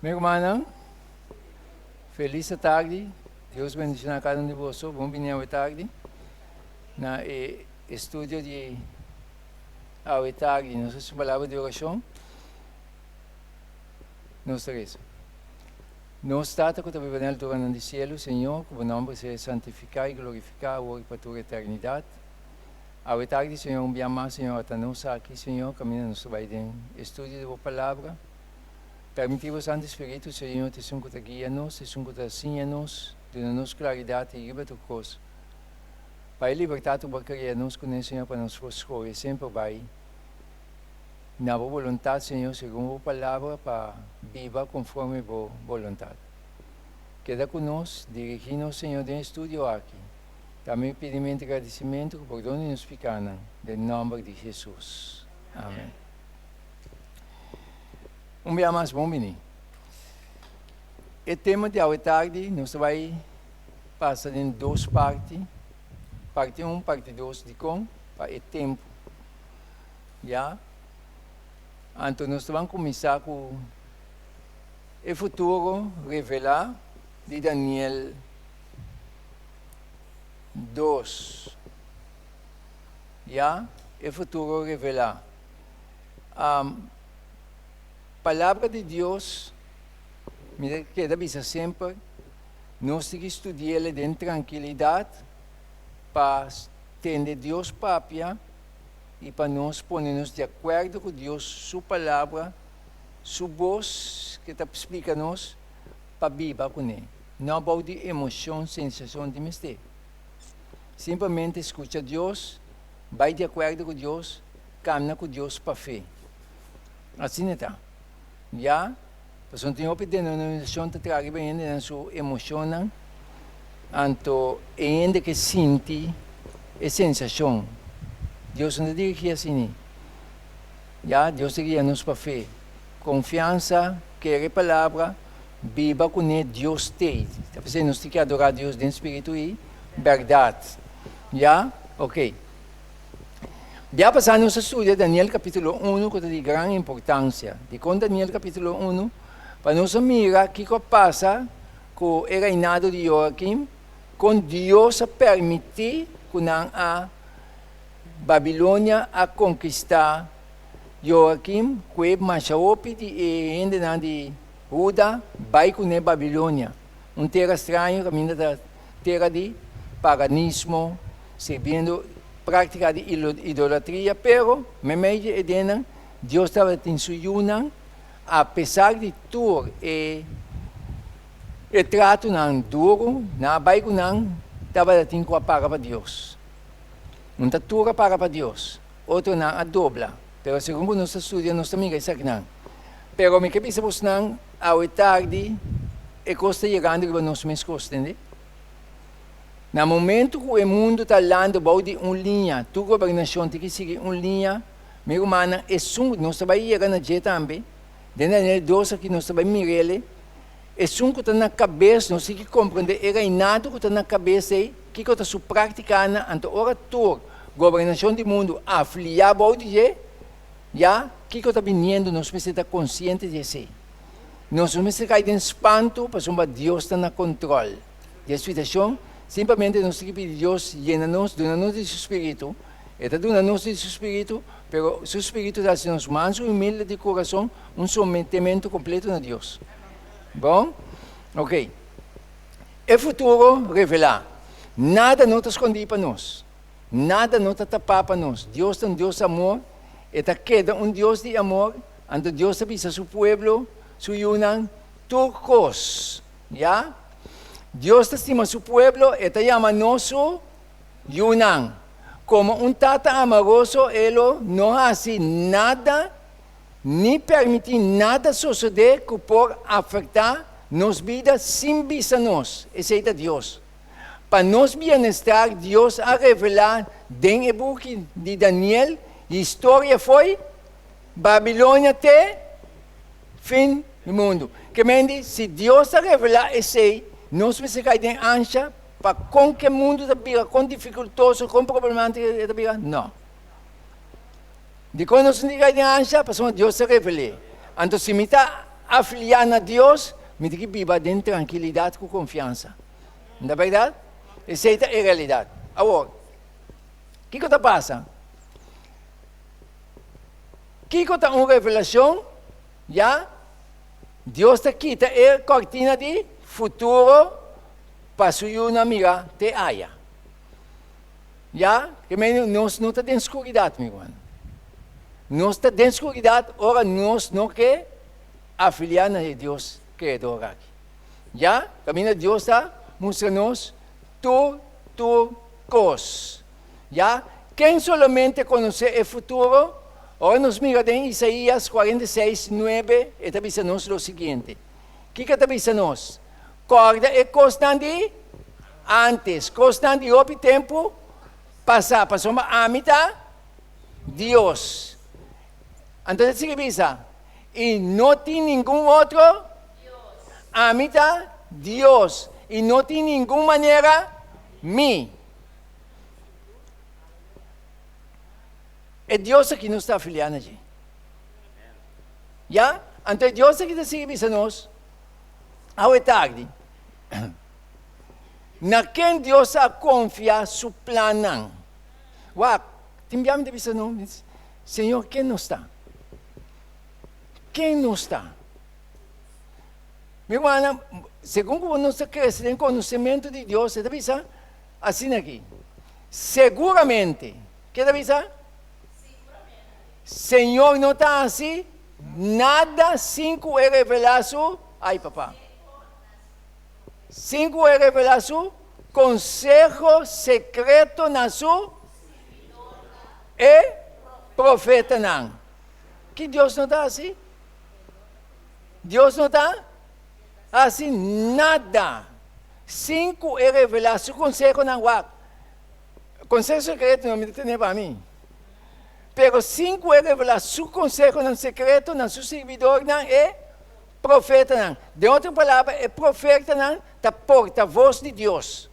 Mi rumannan, felis atardi. Dios bendiciona cada un di boso. Bon bini awe tardi na e estudio di awe tardi. Nos haci un palabra di oracion. Nos ta reza. Nos Tata cu ta biba den alturanan di cielo, Señor, cu bo nomber sea santifica y glorifica awor y pa tur eternidad. Awe tardi, Señor, un bia mas, Señor, ata nos aki, Señor, caminda nos ta bay den estudio di bo palabra. Permití bo Santu Spiritu, Señor, ta esun ku ta guia nos, esun ku ta siña nos, duna nos klaridat i riba tur kos. Pa e libertat ku bo a krea nos kuné, Señor, pa nos por skohe semper bai na bo boluntat, Señor, segun bo palabra, pa biba konforme bo boluntat. Keda ku nos, dirigí nos, Señor, den e studio aki. Ta mi pidimentu i gradisimentu ku pordon di nos pikánan, den nòmber di Hesus. Amen. Un bia mas bon bini. E tema di awe tardi nos ta bai pasa den dos parti, parti un, parti dos, dikon? Pa e tempu. Ya? Anto nos ta ban kuminsá ku e futuro revelá di Daniel 2. Ya? E futuro revelá. Palabra di Dios, mi ta keda bisa semper, nos tin ki studi'el den trankilidat pa tende Dios papia i pa nos pone nos di akuerdo ku Dios su palabra, su bos ke ta splika nos pa biba kuné, no bou di emoshon, sensashon di mester. Simplemente skucha Dios, bai di akuerdo ku Dios, Camna cu Dios pa fe. Asina ta. Ya, pasobra tin hopi denominacion ta traha riba hende nan su emocionnan, anto e hende ke sinti e sensacion. Dios no ta dirigi asina. Ya, Dios ta guia nos pa fe. Confiansa, kere e palabra, biba cune Dios t'ey. Ta p'esey nos tin ke adora Dios den spiritu y berdad. Ya, ok. Bia pasá nos a studia Daniel kapítulo unu ku ta di gran importansia. Dikon Daniel kapítulo unu? Pa nos a mira kiko a pasa ku e reinado di Joakim, kon Dios a permití ku nan a Babilonia a konkistá Joakim ku e masha hopi di e hendenan di Huda bai kuné Babilonia, un tera straño kaminda ta tera di paganismo, sirbiendo práktika di idolatria, pero meimei di e dennan Dios tabatin su yunan, apesar di tur e e tratonan duru, nan a bai ku nan tabatin ku a para pa Dios. Un ta tur a para pa Dios, otronan a dobla, pero segun ku nos ta studia nos ta mira esakinan. Pero mi ke bisa bosnan awe tardi e kos ta yegando riba nos mes kos, tende? Na momento ku e mundu ta landa bou di un liña, tur gobernashon tin ki sigui un liña, mi rumannan, esun, nos ta bai yega na dje tambe, den Daniel 2 aki nos ta bai mir'el, esun ku ta na kabes, nos tin ki komprendé e reinado ku ta na kabes ei, kiko ta su práktikanan, anto ora tur gobernashon di mundu afiliá bou di dje, ya, kiko ta biniendo, nos mester ta konsiente di esei. Nos no mester kai den spantu pasobra Dios ta na kontròl di e situashon. Simplemente nos tin ki pidi Dios yena nos, duna nos di su spiritu. E ta duna nos di su spiritu, pero su spiritu ta hasi nos mansu i humilde di kurason, un sometementu kompleto na Dios. Bon? Ok. E futuro revelá. Nada no ta skondí pa nos. Nada no ta tapá pa nos. Dios ta un Dios amor. E ta keda un Dios di amor. Anto Dios ta bisa su pueblo, su yunan, tur kos. Ya? Dios ta stima su pueblo, e ta yama nos su yunan. Komo un tata amoroso, e lo no hasi nada ni permití nada sosodé ku por afektá nos bida sin bisa nos. Esei ta Dios. Pa nos bienestar, Dios a revelá den e buki di Daniel historia fo'i Babilonia te fin di mundu. Ke men di, si Dios ta revelá esei, nos mester kai den ansha pa kon ke mundu ta bira, kon difikultoso, kon problemátiko e ta bira? No. Dikon nos no tin kai den ansha? Pasobra Dios ta revel'é. Anto si mi ta. afiliá na Dios, mi tin ku biba den trankilidat ku konfiansa. No ta bèrdat? Esei ta e realidat. Awor, kiko ta pasa? Kiko ta un revelashon? Ya, Dios ta kita e kòrtina di futuro pa su yunan mira te aya. Ya, ke mei nos no ta den skuridat, mi ruman. Nos ta den skuridat ora nos no ke afiliá na e Dios Kreador aki. Ya, kaminda Dios ta mustra nos tur tur kos. Ya, ken solamente konosé e futuro? Ora nos mira den Isaías 46, 9, e ta bisa nos lo siguiente. Kiko e ta bisa nos? Kòrda e kosnan di ántes, kosnan di hopi tempu pasá, pasobra ami ta Dios. Anto ta sigui bisa, I no tin ningun otro Ami ta Dios, i no tin ningun manera mi. E Dios aki nos ta afiliá na dje. Ya? Anto e Dios aki ta sigui bisa nos, Awe tardi, na ken Dios a konfia su plannan? Wak, tin bia mi ta bisa no, Señor, ken nos ta? Ken nos ta? Mi rumannan, segun ku nos ta krese den konosementu di Dios, e ta bisa asina aki, Seguramente, ke ta bisa? Señor no ta hasi nada sin ku e revelá su, ai papá, sin ku e revelá su konseho sekreto na su e profetanan. Ki Dios no ta hasi? Dios no ta hasi nada sin ku e revelá su konsehonan. Wak, konseho sekreto no mi ta tene pa mi. Pero sin ku e revelá su konsehonan sekreto na su sirbidornan, e profetanan. Den otro palabra, e profetanan ta portavos di Dios.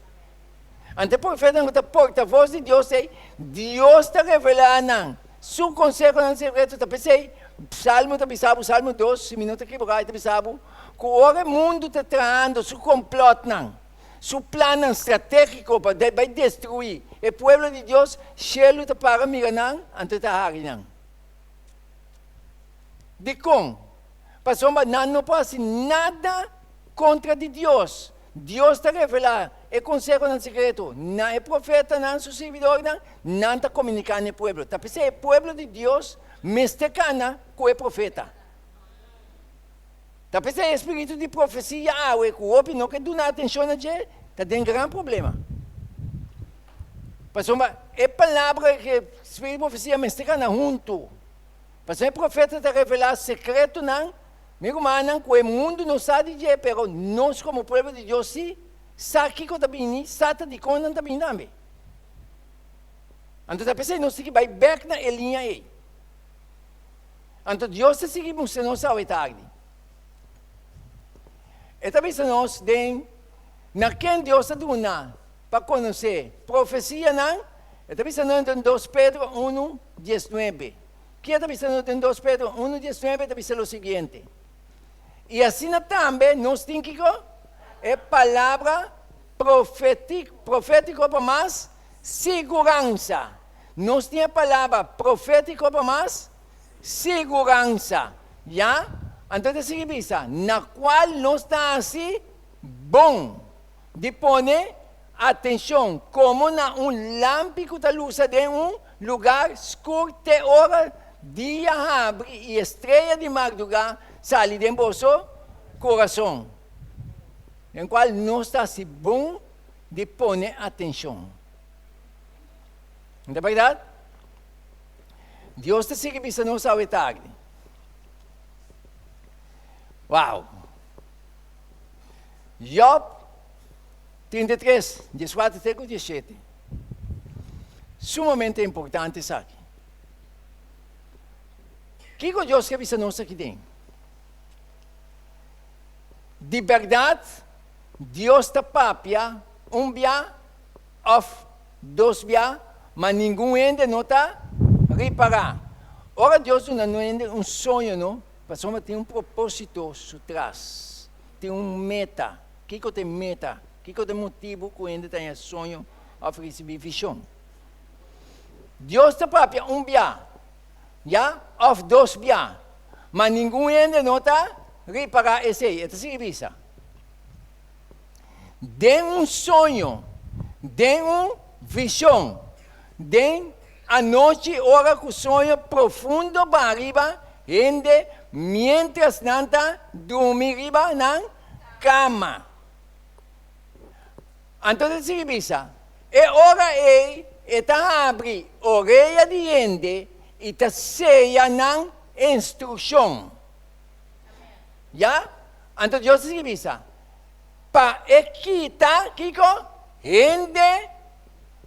Anto e profetanan ku ta portavos di Dios ei, Dios ta revelá nan su konsehonan sekreto. Ta p'esei Salmo ta bisa bo, Salmo 2, si mi no ta ekiboká, e ta bisa bo ku ora e mundu ta trahando su komplòtnan, su plannan stratégiko pa bai destruí e pueblo di Dios, shelu ta para mira nan, anto e ta hari nan. Dikon? Pasobra nan no por hasi nada kontra di Dios. Dios ta revelá e konsehonan sekreto na e profetanan, su sirbidornan, nan ta komuniká na e pueblo. Ta p'esei e pueblo di Dios mester kana ku e profeta. Ta p'esei e spiritu di profesia awe ku hopi no ke duna atenshon na dje, ta den gran problema. Pasobra e palabra ku e spiritu di profesia mester kana huntu. Pasobra e profeta ta revelá sekretonan, mi rumannan, ku e mundu no sa di dje, pero nos komo pueblo di Dios sí sa kiko ta bini, sa ta dikon nan ta bini tambe. Anto ta p'esei nos tin ki bai bèk na e liña ei. Anto Dios ta sigui mustra nos awe tardi. E ta bisa nos den na ken Dios ta duna pa konosé profesianan, e ta bisa nos den 2 Pedro 1, 19. Ke ta bisa nos den 2 Pedro 1, 19? E ta bisa lo siguiente, I asina tambe nos tin kiko? E palabra profétiko pa mas siguransa. Nos tin e palabra profétiko pa mas siguransa. Ya? Anto ta sigui bisa, na kual nos ta hasi bon di pone atenshon, komo na un lampi ku ta lusa den un lugar skur te ora dia habri i e strea di mardugá sali den boso kurason, den kual nos ta hasi bon di pone atenshon. No ta bèrdat? Dios ta sigui bisa nos awe tardi. Wow! Job 33, 14 te ku 17. Sumamente importante esaki. Kiko Dios ke bisa nos aki den? Di bèrdat Dios ta papia un bia òf Dos bia, ma ningun hende no ta ripará. Ora Dios duna no hende un soño, no? Pasobra tin un propósito su tras. Tin un meta. Kiko ta e meta? Kiko ta e motibu ku hende ta haña soño òf risibí vishon? Dios ta papia un bia, ya, òf dos bia, ma ningun hende no ta ripará esei. E ta sigui bisa, Den un soño, den un vishon, den anochi ora ku soño profundo baha riba hende miéntras nan ta drumi riba nan kama. Anto ta sigui bisa, E ora ei e ta habri orea di hende i ta seya nan instrukshon. Ya? Anto Dios ta sigui bisa, Pa e kita, kiko? Hende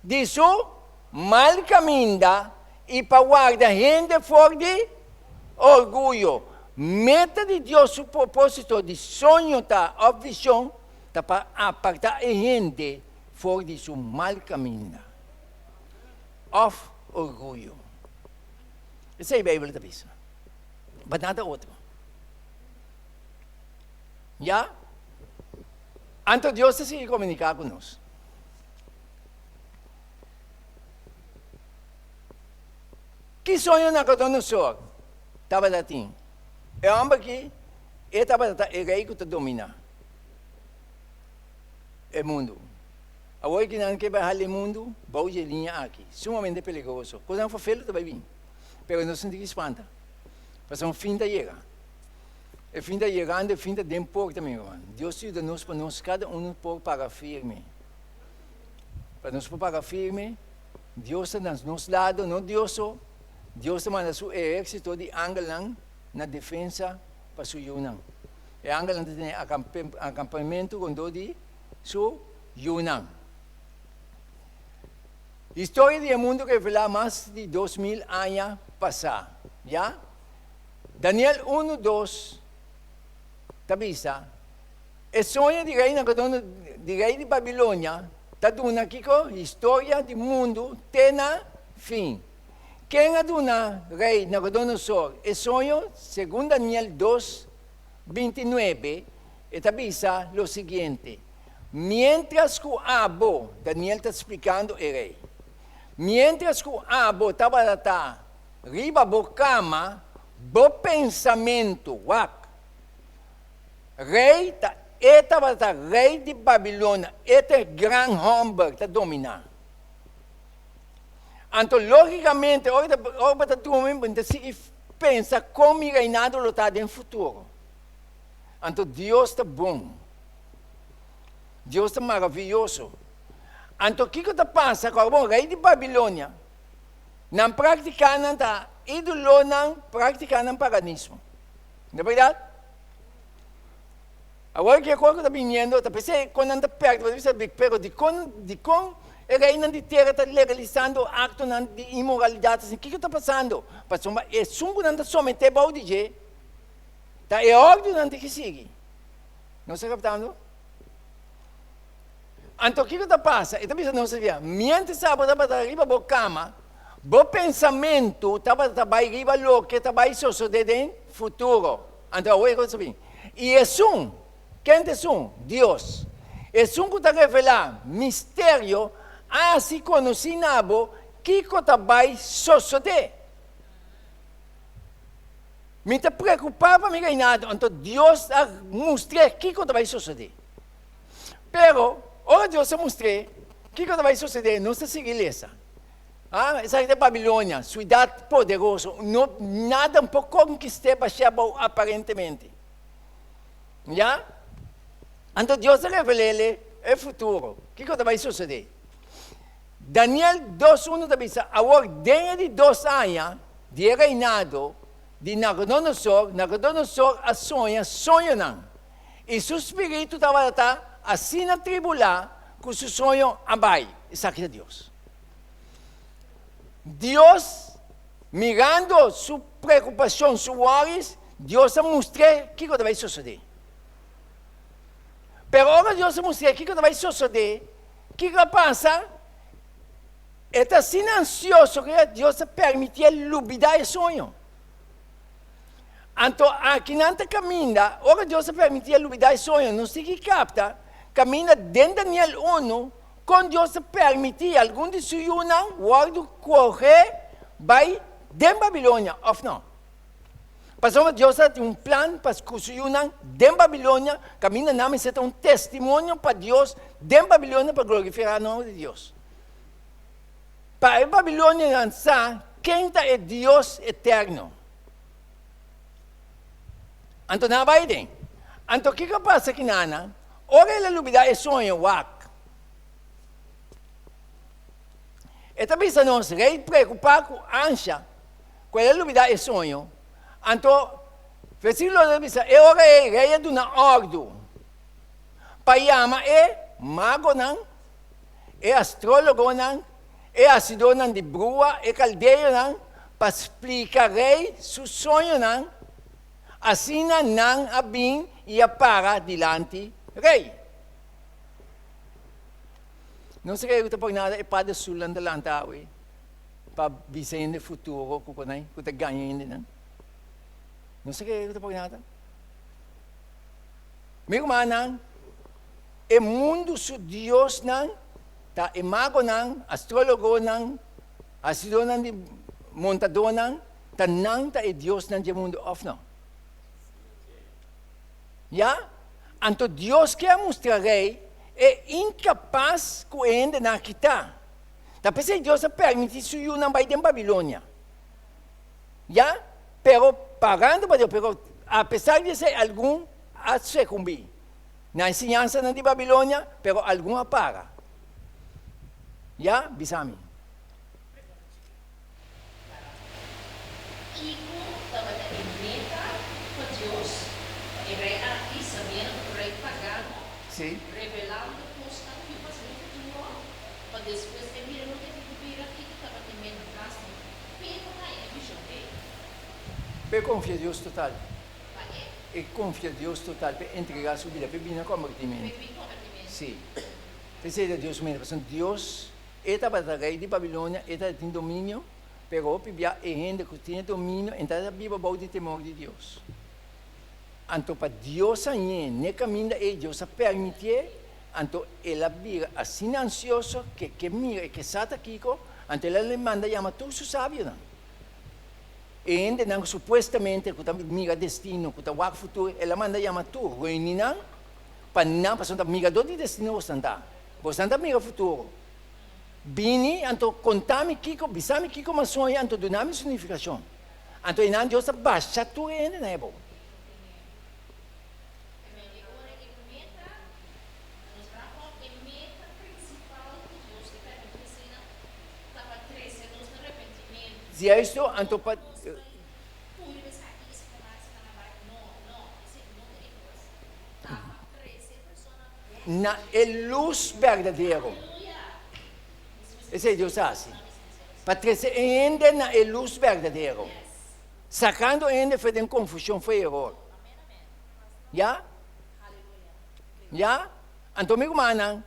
di su mal kaminda i pa warda hende for di orguyo. Meta di Dios su propósito di soño ta, òf vishon, ta pa apartá e hende for di su mal kaminda òf orguyo. Esei Beibel ta bisa, pa nada otro. Ya? Anto Dios ta sigui komuniká ku nos. Ki soño Nabucodonosor tabata tin? E hòmber aki, e tabata ta e rei ku ta dominá e mundu. Awor ki nan ke bai hala e mundu bou dje liña aki, sumamente peligroso. Kosnan fofelo ta bai bin, pero nos no tin ki spanta, pasobra un fin ta yega. E fin ta yegando, e fin ta den porta, mi ruman. Dios yuda nos pa nos kada unu por para firme. Pa nos por para firme, Dios ta na nos lado, no Dios so, Dios ta manda su ehérsito di angelnan na defensa pa su yunan. E angelnan ta tene akampamentu rondó di su yunan. Historia di e mundu revelá mas di 2000 aña pasá, ya. Daniel unu dos ta bisa, E soño di rei Nabucodonosor, di rei di Babilonia, ta duna kiko? Historia di mundu te na fin. Ken a duna rei Nabucodonosor e soño? Segun Daniel dos, 29, e ta bisa lo siguiente, Miéntras ku abo, Daniel ta splikando e rei, miéntras ku abo tabata ta riba bo kama, bo pensamentu, wak, Rei ta, e tabata rei di Babilonia, e ta e gran hòmber ta dominá. Anto lógikamente ora ta ora bo ta drumi bo ta sigui pensa kon mi reinado lo ta den futuro. Anto Dios ta bon. Dios ta maravioso. Anto kiko ta pasa ku ora rei di Babilonia nan praktiká nan ta ídolonan praktiká nan paganismo. No bèrdat? Awor ki e kos ku ta biniendo ta p'esei kon nan ta pèrdè, bo ta bisa, pero dikon, dikon e reinan di tera ta legalisando aktonan di inmoralidat asin? Kiko ta pasando? Pasobra esun ku nan ta someté bou di dje ta e òrdu nan tin ki sigui. Nos ta kaptando? Anto kiko ta pasa? E ta bisa nos asina, Miéntras abo tabata riba bo kama, bo pensamentu tabata bai riba loke ta bai sosodé den futuro. Anto awor e kos ta bin. I esun, ken ta esun? Dios. Esun ku ta revelá misterio a hasi konosí na bo kiko ta bai sosodé. Mi ta preokupá pa mi reinado, anto Dios a mustr'é kiko ta bai sosodé. Pero, ora Dios a mustr'é kiko ta bai sosodé, nos ta sigui lesa. Ah, esaki ta Babilonia, siudat poderoso. No, nada no por konkist'é bash'é abou aparentemente. Ya? Anto Dios a revel'é e futuro, kiko ta bai sosodé. Daniel 2:1 ta bisa, Awor den e di dos aña di e reinado di Nabucodonosor, Nabucodonosor a soña soñonan. I su spiritu tabata ta asina tribulá ku su soño a bai. Esaki ta Dios. Dios, mirando su preokupashon, su wòris, Dios a mustr'é kiko ta bai sosodé. Pero ora Dios a mustr'é kiko ta bai sosodé, kiko a pasa? E ta asina ansioso ku Dios a permitié lubidá e soño. Anto aki nan ta kaminda, ora Dios a permití a lubidá e soño, nos tin ki kapta kaminda den Daniel unu kon Dios ta permití algun di su yunan wòrdu kohe bai den Babilonia òf no. Pasobra Dios a tin un plan pa ku su yunan den Babilonia, kaminda nan mester ta un testimonio pa Dios den Babilonia pa glorifiká nòmber di Dios. Pa e babilonionan sa ken ta e Dios eterno. Anto nan a bai den. Anto kiko a pasa ki nan? Ora el a lubidá e soño, wak. E ta bisa nos, Rei preokupá ku ansha ku el a lubidá e soño. Anto, versíkulo dos ta bisa, E ora ei rei a duna òrdu pa yama e magonan, e astrólogonan, e hasidónan di brua, e kaldeonan, pa splika rei su soñonan, asina nan a bin i a para dilanti rei. No se kere ku ta por nada e padasulan ta lanta awe pa bisa hende futuro ku konai, ku ta gaña hendenan. No se kere ku ta por nada. Mi rumannan, E mundu su diosnan ta e magonan, astrologonan, hasidónan di montadónan, ta nan ta e diosnan dje mundu òf no? Ya? Anto Dios ke a mustra rei e inkapas ku e hendenan aki ta. Ta p'esei Dios a permití su yunan bai den Babilonia. Ya? Pero pagando pa Dios, pero apesar di esei algun a sukumbí. Na e siñansanan di Babilonia, pero algun a para. Ya, bisa mi. Kiko tabata e meta pa Dios pa e rei aki, sabiendo ku rei pagano, revelando kosnan ku pasa den futuro, pa despues e mira loke tin ku bira? Kiko tabata e meta tras di p'e ta haña e vishon ei? P'e konfia Dios total. E konfia Dios total p'e entregá su bida, p'e bini na kombertimentu. Sí. P'esei ta Dios su meta, pasobra Dios, e tabata rei di Babilonia, e tabatin dominio, pero hopi bia e hende ku tin e dominio e tabata biba bou di temor di Dios. Anto pa Dios hañ'é n'e kaminda ei, Dios a permitié, anto el a bira asina ansioso ke ke mira e ke sa ta kiko, anto el a manda yama tur su sabionan. E hendenan ku supuestamente ku ta mira destino, ku ta wak futuro, el a manda yama tur, reuni nan pa nan, pasobra ta miradó di destino bosnan ta. Bosnan ta mira futuro. Bini, anto konta mi kiko, bisa mi kiko mi a soña, anto duna mi su nifikashon. Anto einan Dios ta basha tur e hendenan ebou. Juisto, anto pa. Na e lus berdadero. Esei Dios a hasi. Pa trese e hende na e lus berdadero. Sakando e hende for den konfushon, for eror. Ya? Ya? Anto mi rumannan,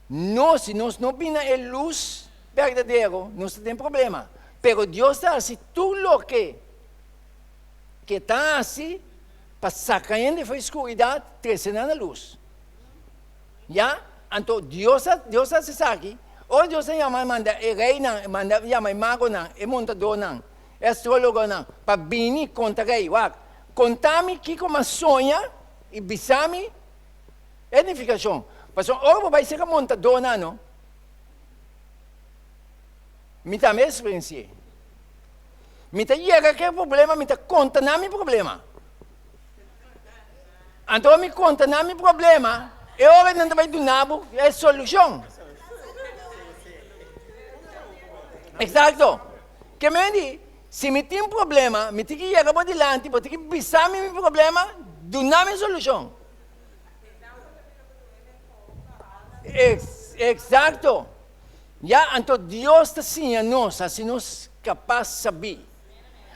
nos, si nos no bini na e lus berdadero, nos ta den problema. Pero Dios ta hasi tur loke ke ta hasi pa saka hende for di skuridat, trese nan na lus. Ya? Anto Dios a Dios a hasi esaki. Ora Dios a yama manda e reinan, manda yama e magonan, e montadónan, e astrólogonan pa bini konta rei, wak, konta mi kiko mi a soña i bisa mi e nifikashon. Pasobra ora bo bai serka montadónan no, Mi tambe a eksperensi'é. Mi ta yega ku e problema, mi ta konta nan mi problema. Anto ora mi konta nan mi problema, e ora nan ta bai duna bo e solushon. Eksakto. Ke men di, si mi tin problema, mi tin ki yega bo dilanti, bo tin ki bisa mi mi problema, duna mi e solushon. Eksakto. Ya, anto Dios ta siña nos, hasi nos kapas sabí.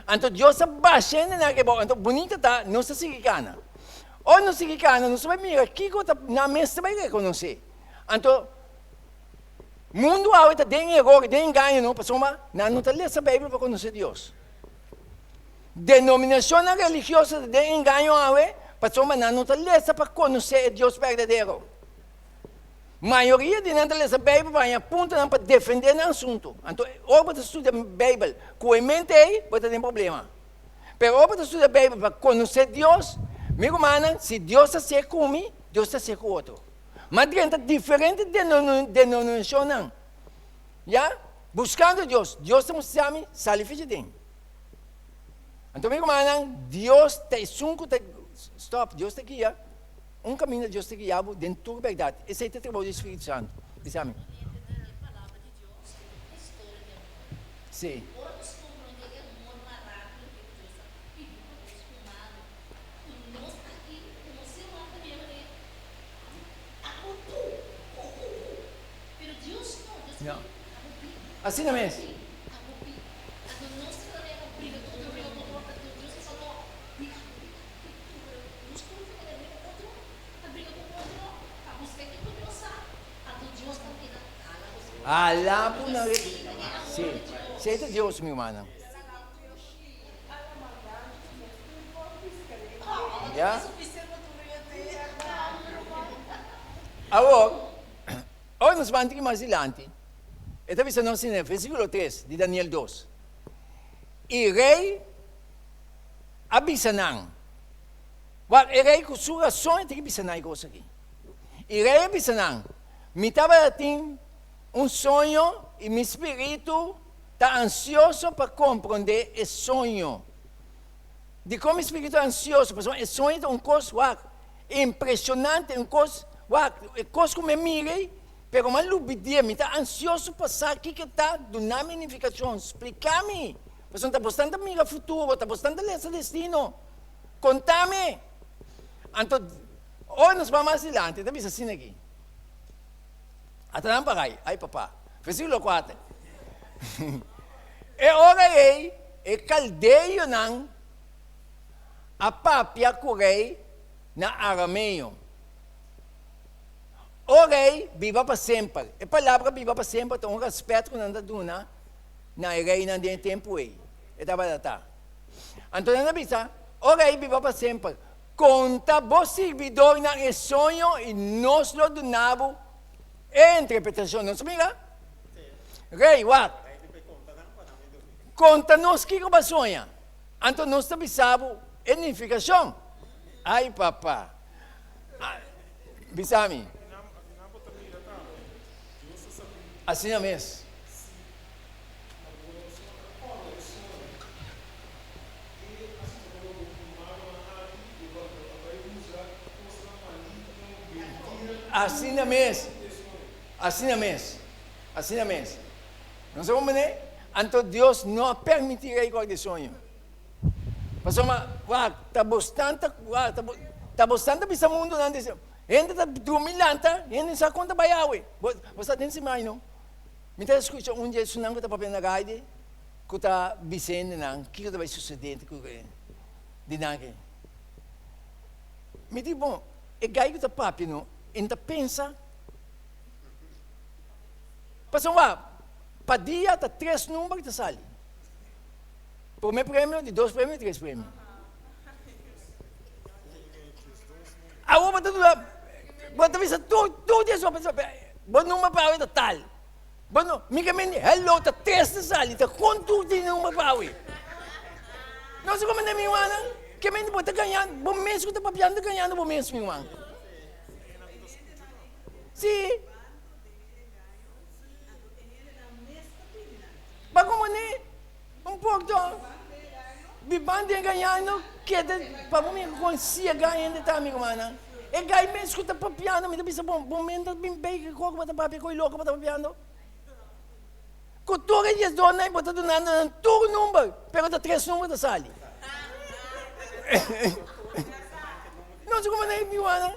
Anto Dios ta basha hendenan aki abou. Anto bunita ta, nos ta sigui kana. Ora nos sigui kana, nos ta bai mira kiko ta nan mes ta bai rekonosé. Anto, mundu awe ta den eror, den engaño no, pasobra nan no ta lesa Beibel pa konosé Dios. Denominashonnan religioso ta den engaño awe pasobra nan no ta lesa pa konosé e Dios berdadero. Mayoria di nan ta lesa Beibel pa haña puntonan pa defendé nan asuntu. Anto, ora bo ta studia Beibel ku e mente ei, bo ta den problema. Pero ora bo ta studia Beibel pa konosé Dios, mi rumannan, si Dios ta ser ku mi, Dios ta ser ku otro. Ma drenta diferente denominashonnan, ya, buskando Dios, Dios ta mustra mi, sali fichi den. Anto mi rumannan, Dios ta esun ku ta, stop, Dios ta guia. Un kaminda Dios ta guia bo den tur bèrdat. Esei ta e trabou di Spiritu Santu. Bisa mi. Sí. No. Asina mes. Hala bo na Sí, sí ta Dios mi rumannan. Ya. Awor, ora nos ban tiki mas dilanti, e ta bisa nos den e versíkulo tres di Daniel dos, I rei a bisa nan, Wak, e rei ku su rason e tin ki bisa nan e kos aki. I rei a bisa nan, Mi tabatin un soño i mi spiritu ta ansioso pa komprondé e soño. Dikon mi spiritu ta ansioso? Pasobra e soño ta un kos, wak, impreshonante, un kos, wak, e kos ku mi a mira ei, pero mi a lubid'é. Mi ta ansioso pa sa kiko ta, duna mi nifikashon, splika mi. Pasobra ta bosnan ta mira futuro, ta bosnan ta lesa destino. Konta mi! Anto, ora nos bai mas dilanti, e ta bisa asina aki, Ata nan parai, ai papa. Versíkulo kuater. E ora ei, e kaldeonan a papia ku rei na arameo, O rei, biba pa semper. E palabra biba pa semper ta un rèspèt ku nan ta duna na e reinan den e tempu ei. E tabata ta. Anto nan a bisa, O rei, biba pa semper. Konta bo sirbidornan e soño i nos lo duna bo e interpretashon. Nos mira? Rei, wak. Konta nos kiko bo a soña. Anto nos ta bisa bo e nifikashon. Ai, papa. Bisa mi. Asina mes. Asina mes, asina mes, asina mes. No sa como ne? Anto Dios no a permiti rey guarda e soño. Pasobra, wak, ta bosnan ta, wak, ta, ta bosnan ta bisa mundonan di, hende ta drumi lanta, hende no sa kon ta bai awe. Bo, bo sa den simai no. Mi ta skucha un di esunnan ku ta papia na radio ku ta bisa hendenan kiko ta bai susedé ku di nan aki. Mi di, bon, e gai ku ta papia no, e no ta pensa. Pasobra pa dia ta tres number ta sali. Promé premio, di dos premio, tres premio. Awor bo ta dura, bo ta bisa tur, tur di esun, bo number pa awe ta tal. Bo no, mi ke mende, hello, ta tres ta sali, ta kon tur tin number pa awe. No se komende mi rumannan, ke mende bo ta gañando, bo mes ku ta papiando ta gañando bo mes mi ruman. Si. Pa komo ne? Un pokto biban den gañando keda pa bo mira kon siega hende ta mi rumannan. E gai mes ku ta papiando mi ta bisa bo bo men ta bin bei ki koko bo ta papia koi loko bo ta papiando. Ku tur e diesdornan bo ta dunando nan tur number pero ta tres number ta sali. No se komo mi rumannan.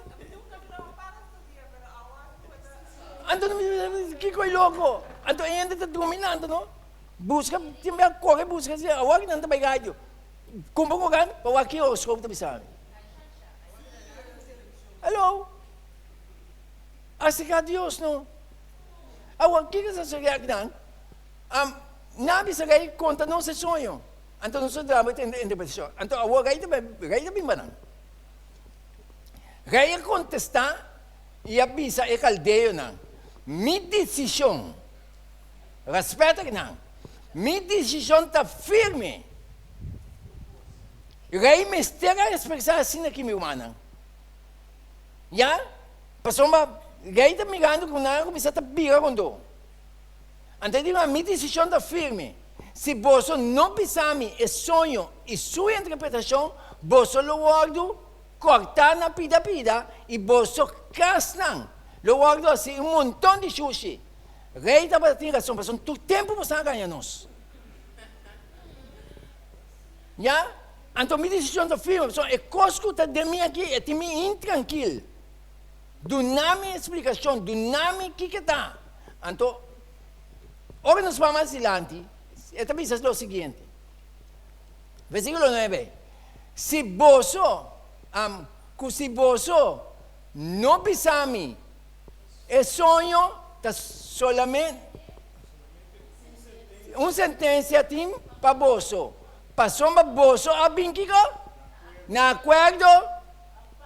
Anto mi bisa kiko e loko anto e hende ta drumi lanta no. Buska tin bia kore buska si awor nan ta bai radio kumpa ku gan pa wak ki horoscoop ta bisa mi hello aserka Dios no awor kiko ta sucede akinan nan a bisa rey konta nos e soño. Anto nos ta drama e interpretashon. Anto awor rei ta rei ta bin pa nan. Rei a kontestá i a bisa e kaldeonan, Mi desishon, rèspèt akinan, mi desishon ta firme. Rei mester a ekspresá asina aki, mi rumannan. Ya, pasobra rei ta mirando ku nan a kuminsá ta bira rondó. Anto e di, Mi desishon ta firme. Si boso no bisa mi e soño i su interpretashon, boso lo wòrdu kòrtá na pida pida i boso kasnan lo wòrdu hasi un monton di shushi. Rei tabata tin rason, pasobra tur tempu boso a gaña nos. Ya, anto mi desishon ta firme, pasobra e kos ku ta den mi aki e tin mi intrankil. Duna mi e splikashon, duna mi kiko ta. Anto. Ora nos bai mas dilanti, e ta bisa lo siguiente, versíkulo nuebe, Si boso, am, ku si boso no bisa mi e soño, ta solamente un sentensia tin pa boso, pasobra boso a bin kiko? Na akuerdo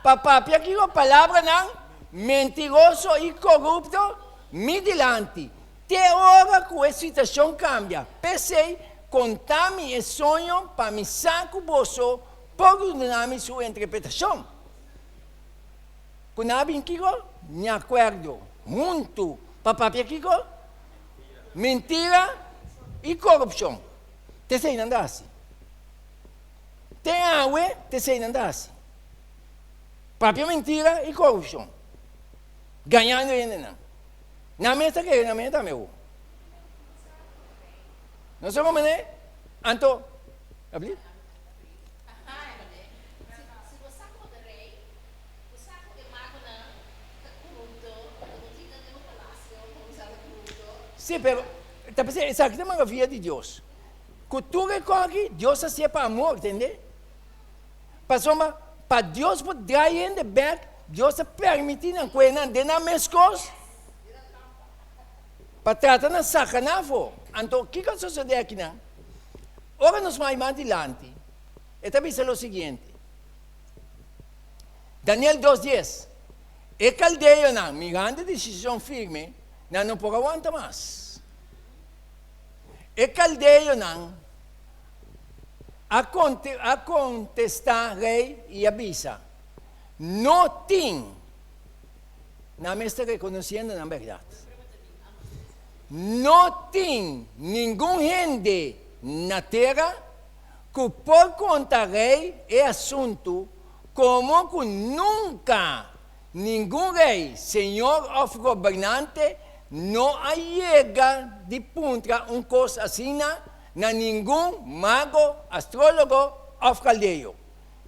pa papia kiko? Palabranan mentiroso i korupto mi dilanti. Te ora ku e situashon kambia. P'esei, konta mi e soño pa mi sa ku boso por duna mi su interpretashon. Ku nan a bin kiko? Di akuerdo huntu pa papia kiko? Mentira i korupshon. Te esei nan ta hasi. Te awe, te esei nan ta hasi. Papia mentira i korupshon. Gañando hendenan. Nan mes ta kere, nan mes ta meu. No sa como ne? Anto, abli? Sí, pero ta pensé, esaki ta maravilla di Dios. Ku tur e koki, Dios a hasié pa amor, tende? Pasobra pa Dios por drai hende bek, Dios a permití nan kue nan den nan mes kos pa trata nan saka nan afó. Anto, kiko a sosodé akinan? Ora nos bai mas dilanti, e ta bisa lo siguiente, Daniel dos dies, E kaldeonan, mirando e desishon firme, nan no por a wanta mas. E kaldeonan a kontestá rei i a bisa, No tin. Nan mester rekonosiendo nan bèrdat. No tin ningun hende na tera ku por konta rei e asuntu komo ku nunka ningun rei, señor òf gobernante no a yega di puntra un kos asina na ningun mago, astrólogo òf kaldeo.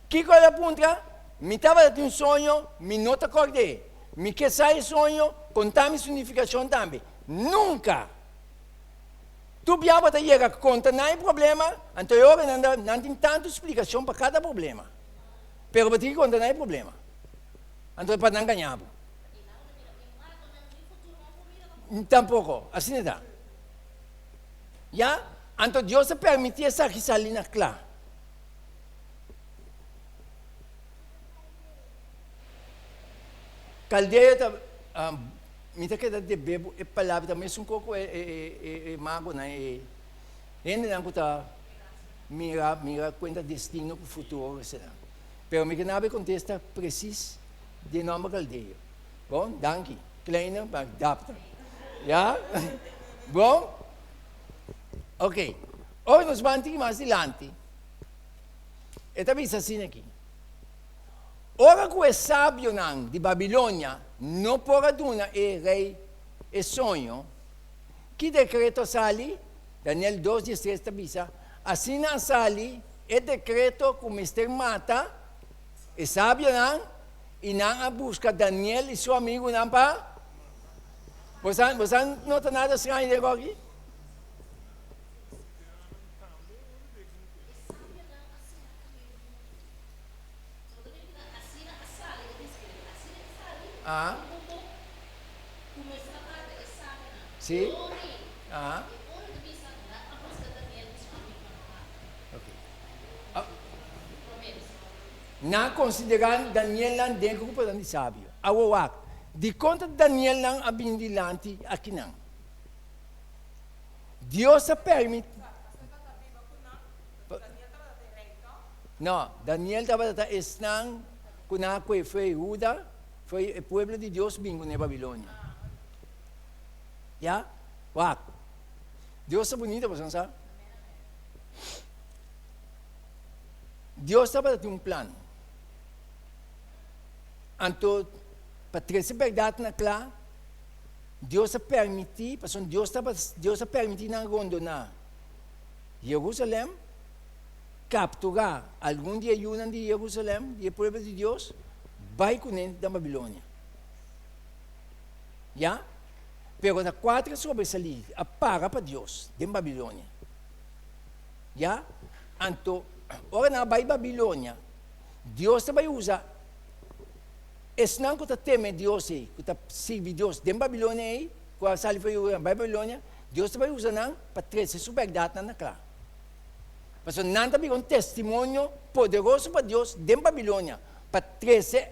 Kiko el a puntra? Mi tabata tin un soño, mi no ta kòrd'é. Mi ke sa e soño, konta mi su nifikashon tambe. Nunka! Tur bia bo ta yega konta nan e problema, anto e ora nan ta nan tin tantu splikashon pa kada problema. Pero bo tin ki konta nan e problema, anto pa nan gaña bo. Tampoko, asina ta. Ya, anto Dios a permití esaki sali na kla. Kaldeo ta, mi ta keda debe bo e palabra, ta mesun kos ku e magonan, e hendenan ku ta mira, mira kuenta destino ku futuro esei. Pero mi ke nabe kontesta presis di e nòmber kaldeo. Bon, danki. Kleine, maar dapper. Ya? Bon? Ok. Ora nos ban tiki mas dilanti, e ta bisa asina aki, Ora ku e sabionan di Babilonia no por a duna e rei e soño, ki dekreto a sali? Daniel dos diestres ta bisa, Asina a sali e dekreto ku mester mata e sabionan i nan a buska Daniel i su amigunan pa. Bo sa, bo sa nota nada straño den aki? Ah. Sí. Ah. Ok. Nan a konsiderá Danielnan den gruponan di sabio. Awor wak, dikon ta Danielnan a bini dilanti akinan? Dios a permití. No, Daniel tabata ta esnan ku nan a kohe fo'i Huda, fo'i e pueblo di Dios bin kuné Babilonia. Ya? Wak. Dios ta bunita, boso no sa? Dios tabata tin un plan. Anto, pa trese bèrdat na kla, Dios a permití, pasobra Dios tabata, Dios a permití nan rondoná Jerusalèm, kapturá algun di e yunan di Jerusalèm, di e pueblo di Dios, bai kuné na Babilonia. Ya? Pero ta kuater a sobresalí, a para pa Dios den Babilonia. Ya? Anto, ora nan a bai Babilonia, Dios ta bai usa esnan ku ta teme Dios ei, ku ta sirbi Dios den Babilonia ei, ku a sali for di Jerusalem bai Babilonia, Dios ta bai usa nan pa trese su bèrdatnan na kla. Pasobra nan ta bira un testimonio poderoso pa Dios den Babilonia, pa trese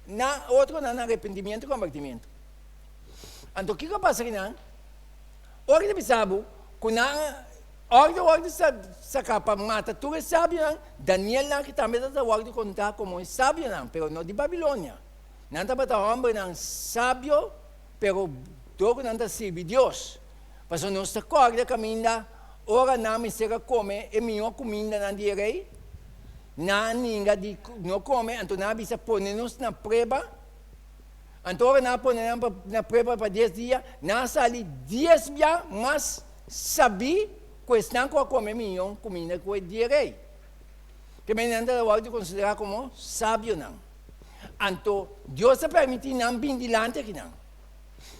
nan otronan na arepentimiento i kombertimiento. Anto kiko a pasa kinan? Ora ta bisa bo ku nan òrdu wòrdu saká pa mata tur e sabionan, Danielnan aki tambe tabata wòrdu kontá komo e sabionan, pero no di Babilonia. Nan tabata hòmbernan sabio, pero dor ku nan ta sirbi Dios. Pasobra nos ta kòrda kaminda ora nan mester a kome e mihó kumindanan di e rei, nan a ninga di no kome, anto nan a bisa pone nos na prueba. Anto ora nan a pone nan na prueba pa dies dia, nan a sali dies bia mas sabí ku esnan ku a kome miyon kuminda ku e di e rei. Ke manera nan ta wòrdu konsiderá komo sabionan. Anto Dios a permití nan bin dilanti akinan.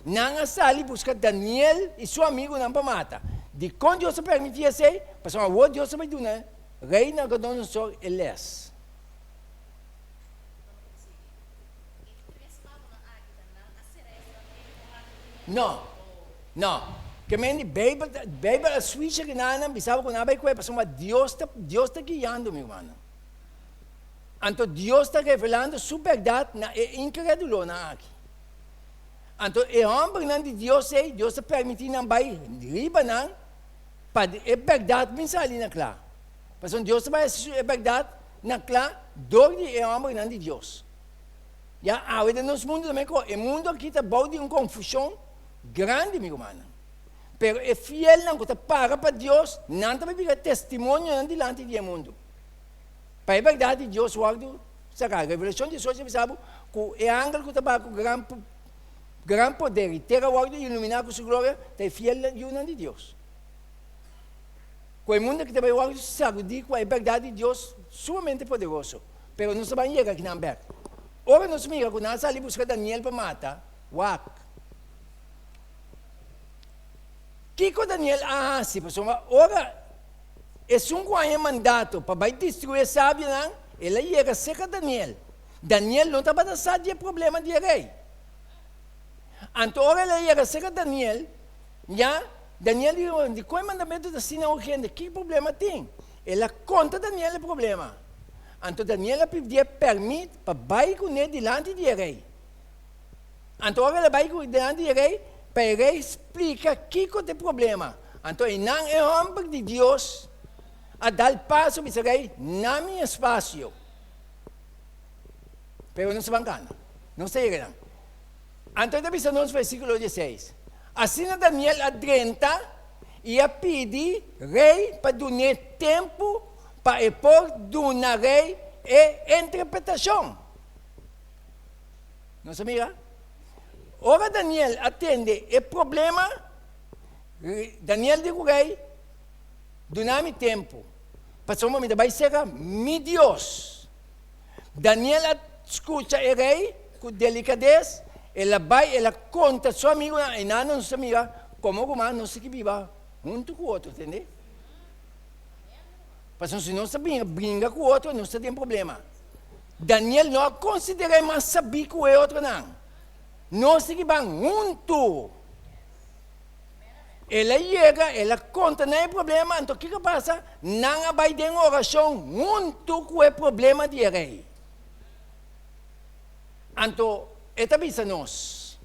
Nan a sali buska Daniel i su amigunan pa mata. Dikon Dios a permití esei? Pasobra awor Dios a bai duna Rei Nabucodonosor e lès. No, no. Ke men di Beibel, Beibel a switch aki nan nan bisaba ku nan a bai kue pasobra Dios ta, Dios ta guiando mi rumannan. Anto Dios ta revelando su bèrdat na e inkredulonan aki. Anto e hòmbernan di Dios ei, Dios ta permití nan bai riba nan pa e bèrdat bin sali na kla. Pasobra Dios ta bai hasi e bèrdat na kla dor di e hòmbernan di Dios. Ya awe den nos mundu tambe ko e mundu aki ta bou di un konfushon grandi, mi rumannan. Pero e fielnan ku ta para pa Dios, nan ta bai bira testimonionan dilanti di e mundu. Pa e bèrdat di Dios wòrdu saká. Revelashon diesocho ta bisa bo ku e angel ku ta baha ku gran gran poder i tera wòrdu iluminá ku su gloria ta e fiel yunan di Dios. Ku e mundu aki ta bai wòrdu sagudí ku e bèrdat di Dios sumamente poderoso. Pero nos ta ban yega akinan bèk. Ora nos mira ku nan a sali buska Daniel pa mata, wak. Kiko Daniel a hasi? Pasobra ora esun ku haña mandato pa bai destruí e sabionan, el a yega serka Daniel. Daniel no tabata sa di e problema di e rei. Anto ora el a yega serka Daniel, ya Daniel di, Dikon e mandamentu ta asina urgente? Ki problema tin? El a konta Daniel e problema. Anto Daniel a pidié pèrmit pa bai kuné dilanti di e rei. Anto ora el a bai ku dilanti di e rei, pa e rei splika kiko ta e problema. Anto einan e hòmber di Dios a dal paso bisa rei, Na mi espasio. Pero nos ta ban kana. Nos ta yega nan. Anto e ta bisa nos versíkulo dieseis, Asina Daniel a drenta i a pidi rei pa dun'é tempu pa e por duna rei e interpretashon. Nos a mira? Ora Daniel a tende e problema, Daniel di ku rei, Duna mi tempu, pasobra mi ta bai serka mi Dios. Daniel a skucha e rei ku delikades, el a bai, el a konta su amigunan, i nan nos ta mira komo ruman nos tin ki biba huntu ku otro, tende? Pasobra si nos ta bringa bringa ku otro, nos ta den problema. Daniel no a konsider'é mas sabí ku e otronan. Nos tin ki ban huntu. El a yega, el a konta nan e problema, anto kiko a pasa? Nan a bai den orashon huntu ku e problema di e rei. Anto e ta bisa nos,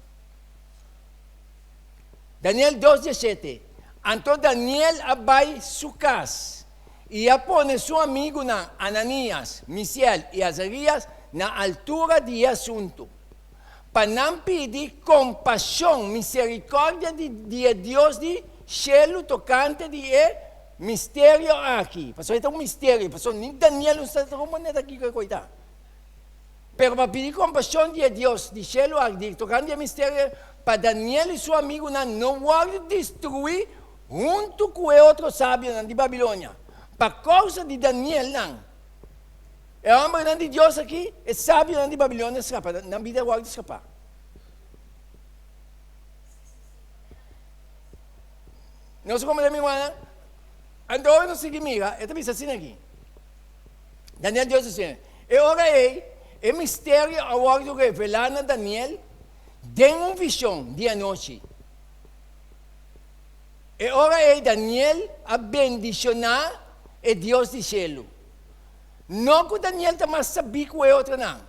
Daniel dos diesshete, Anto Daniel a bai su kas i a pone su amigunan Ananias, Misiel i Azarias na altura di e asuntu, pa nan pidi kompashon, miserikòrdia di di e Dios di shelu tokante di e misterio aki. Pasobra e ta un misterio, pasobra ni Daniel no sa komo neta kiko e koi ta. Pero pa pidi kompashon di e Dios di shelu aki di tokante di e misterio, pa Daniel i su amigunan no wòrdu destruí huntu ku e otro sabionan di Babilonia. Pa kousa di Daniel nan, e hòmbernan di Dios aki, e sabionan di Babilonia skapa, nan bida wòrdu skapá. Nos a komprendé, mi rumannan? Anto ora nos sigui mira, e ta bisa asina aki. Daniel Dios a E ora ei, e misterio a wòrdu revelá na Daniel den un vishon di anochi. E ora ei Daniel a bendishoná e Dios di shelu. No ku Daniel ta mas sabí ku e otronan,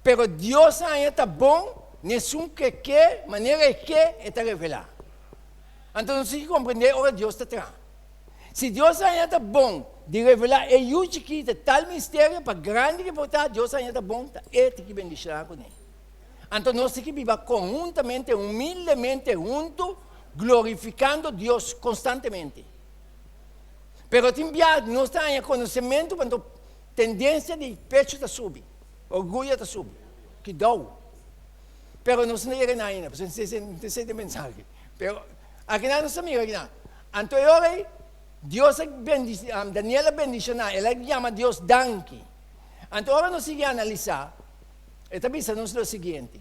pero Dios a haña ta bon n'esun ku e ke, manera e ke, e ta revelá. Anto nos tin ki komprendé ora Dios ta traha. Si Dios a haña ta bon di revelá e yu chikito tal misterio, pa grandi ku e por ta, Dios a haña ta bon, ta e tin ki bendishoná kuné. Anto nos tin ki biba konhuntamente, humildemente huntu, glorifikando Dios konstantemente. Pero tin bia nos ta haña konosementu, anto tendensia di pechu ta subi, orguyo ta subi. Kidou. Pero nos no yega na ainda, pasobra no ta senti e mensahe. Pero akinan nos ta mira akinan. Anto e ora ei, Dios a bendiciona, Daniel a bendiciona, el a yama Dios danki. Anto ora nos sigui analisa, e ta bisa nos lo siguiente.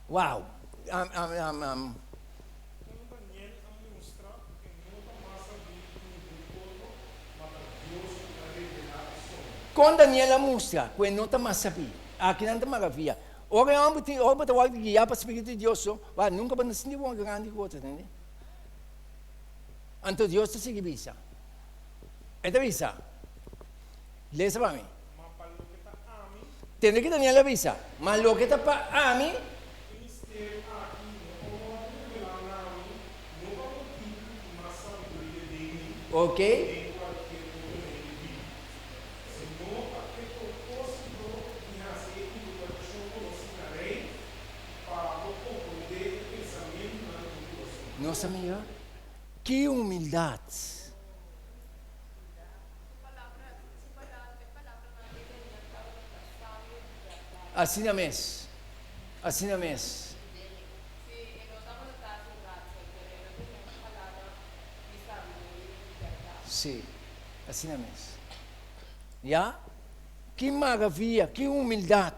Wow! Kon Daniel a mustra ku e no ta mas sabí ku ningun otro, ma ta Dios ku a revelá e soño? Kon Daniel a mustra ku e no ta mas sabí? Akinan ta maravia. Ora e homber tin, ora bo ta wòrdu guiá pa Spiritu di Dios so, wak, nunka bo no sinti bo grandi ku otro, tende? Anto Dios ta sigui bisa. E ta bisa, lesa pa mi. Ma pa loke ta ami. Tende ki Daniel a bisa, Ma loke ta pa ami. E misterio aki no a wòrdu revelá na mi, no pa motibu ku tin mas sabiduria den mi, den kualkier otro hende bibu. Sino pa e propósito di hasi e interpretashon konosí na rei, pa bo komprondé e pensamentunan di bo kurason. Nos a mira ki humildat! Asina mes, asina mes. Sí. Asina mes. Ya? Ki maravia, ki humildad.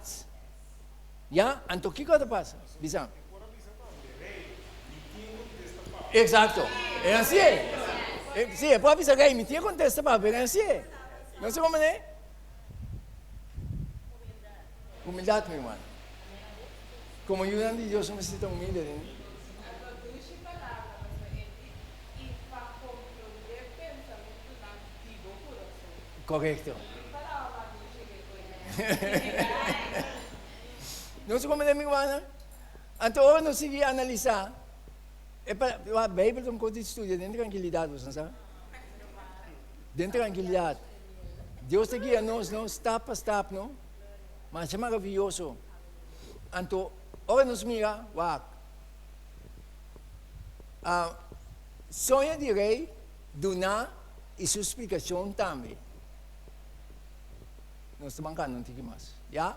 Ya? Anto kiko ta pasa? Bisa. Exacto. E así e. Sí, e por a bisa rey, mi tin e contesta pa, pero e así e. No se comprende? Humildad, mi hermano. Como yunan di Dios, nos mester ta humilde. I pa komprondé pensamentunan di bo kurason. Korekto. Mi palabra mas dushi ke koe. Nos a komprendé mi rumannan? Anto ora nos sigui analisá e palabra, Beibel ta un kos di studia den trankilidat, boso sa? Den trankilidat. Dios ta guia nos, no? Stap pa stap, no? Masha maravioso. Anto ora nos mira, wak, A soño di rei duná i su splikashon tambe. Nos ta bankando un tiki mas, ya?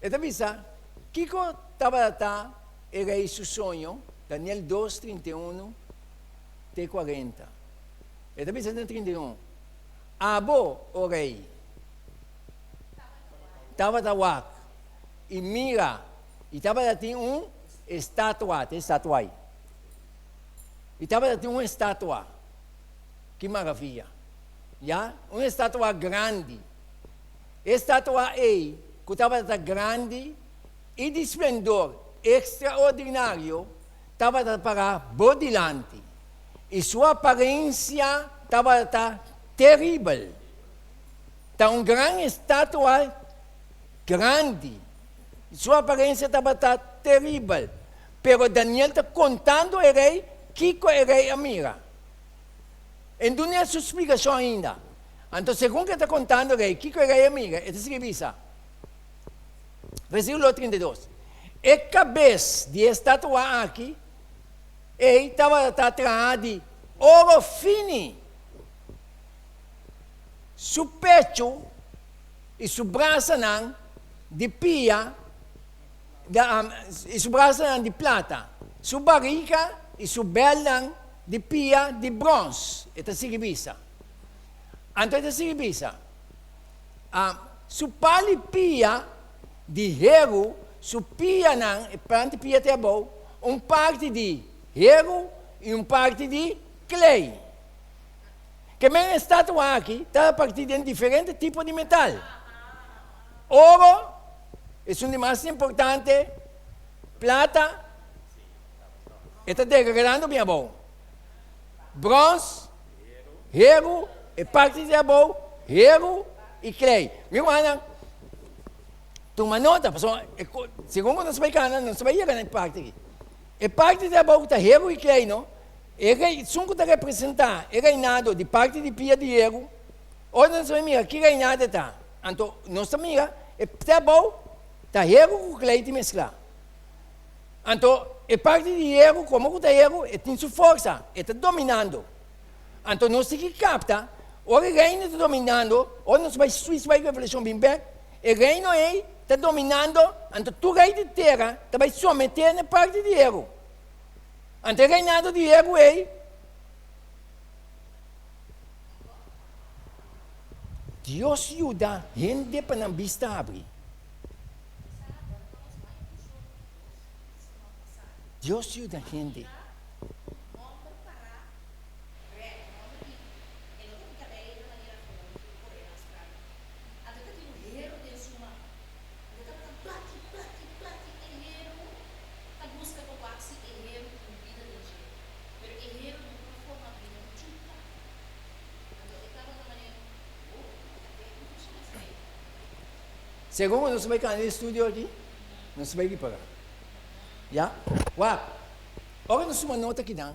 E ta bisa, Kiko tabata e rei su soño? Daniel dos, 31 te 40. E ta bisa den 31, Abo, o rei, tabata wak i mira, i tabata tin un Estatua, te estatua ei. I tabata tin un estatua. Ki maravia! Ya, un estatua grandi. E estatua ei, ku tabata grandi i di splendor ekstraordinario, tabata pará bo dilanti, i su aparensia tabata teribel. Ta un gran estatua. Grandi. Su aparensia tabata teribel. Pero Daniel ta kontando e rei kiko e rei a mira. E dun'é su splikashon ainda. Anto segun ku e ta kontando e rei kiko e rei a mira, e ta sigui bisa, Versíkulo 32, E kabes di e statua aki ei tabata traha di oro fini. Su pechu i su brasanan di pia i su brasanan di plata, su barika i su bèlnan di pia di bròns, e ta sigui bisa. Anto e ta sigui bisa, Su pal i pia di heru, su pianan, e planta di pia te abou, un parti di heru i un parti di klei. Ke men e statua aki ta repartí den diferente tipo di metal. Oro, esun di mas importante, plata, e ta degradando bin abou. Brons, heru, e parti di abou, heru i klei. Mi rumannan, tuma nota, pasobra segun ku nos bai kana, nos ta bai yega na e parti aki. E parti di abou ku ta heru i klei no, E rei, esun ku ta representá e reinado di parti di pia di heru, ora nos ta mira ki reinado e ta, anto nos ta mira e te abou ta heru ku klei tin mesklá. Anto e parti di heru, komo ku ta heru, e tin su forsa, e ta dominando. Anto nos tin ki kapta, ora e reino ta dominando, ora nos bai switch bai Revelashon bin bèk, e reino ei ta dominando, anto tur rei di tera ta bai someté na e parti di heru. Anto e reinado di heru ei, Dios yuda hende pa nan bista habri. Dios yuda hende. Ta buska pa wak si e heru tin bida den dje, pero e heru no por forma bida un chupa. Anto e tabata manera, Oh, ta ke un funcion esei? Segun ku nos ta bai kanda e studio aki, nos ta bai ripará. Ya? Wak, ora nos tuma nota kinan,